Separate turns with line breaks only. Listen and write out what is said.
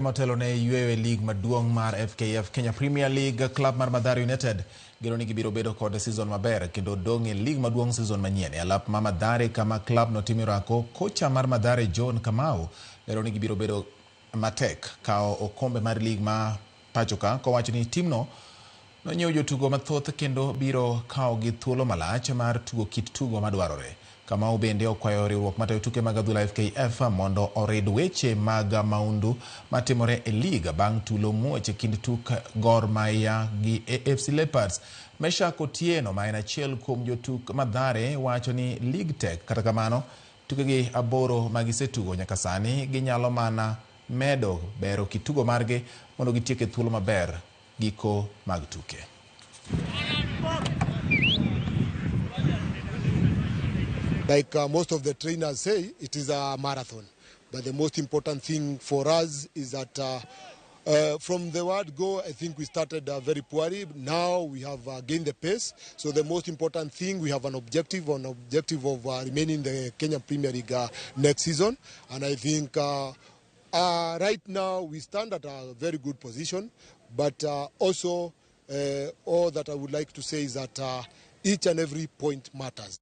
Motelo ne yweyo e lig maduong' mar FKF Kenya Premier League, klab mar Mathare United geno ni gibiro bedo kod season maber kendo dong' e lig maduong' season manyien. E alap ma Mathare kama klab no timo orako, kocha mar Mathare John Kamau lero ni gibiro bedo matek kawo okombe mar lig ma pachoka kowacho ni timno nonyiewo jotugo mathoth kendo biro kawogi thuolo malach mar tugo kit tugo madwarore. Kamau bende okwayo riwruok matayo tuke mag adhula FKF mondo orid weche mag maundu matimore e lig bang' tulo muoch e kind tuk Gor Mahia gi AFC Leopards. Meshack Otieno ma en achiel kuom jotuk Mathare wacho ni lig tek, kata kamano tukegi 8 magisetugo nyaka sani ginyalo mana medo bero kit tugo margi mondo gitiek e thuolo maber giko mag tuke.
Like most of the trainers say, it is a marathon. But the most important thing for us is that from the word go, I think we started very poorly. Now we have gained the pace. So the most important thing, we have an objective of remaining in the Kenya Premier League next season. And I think right now we stand at a very good position. But also all that I would like to say is that each and every point matters.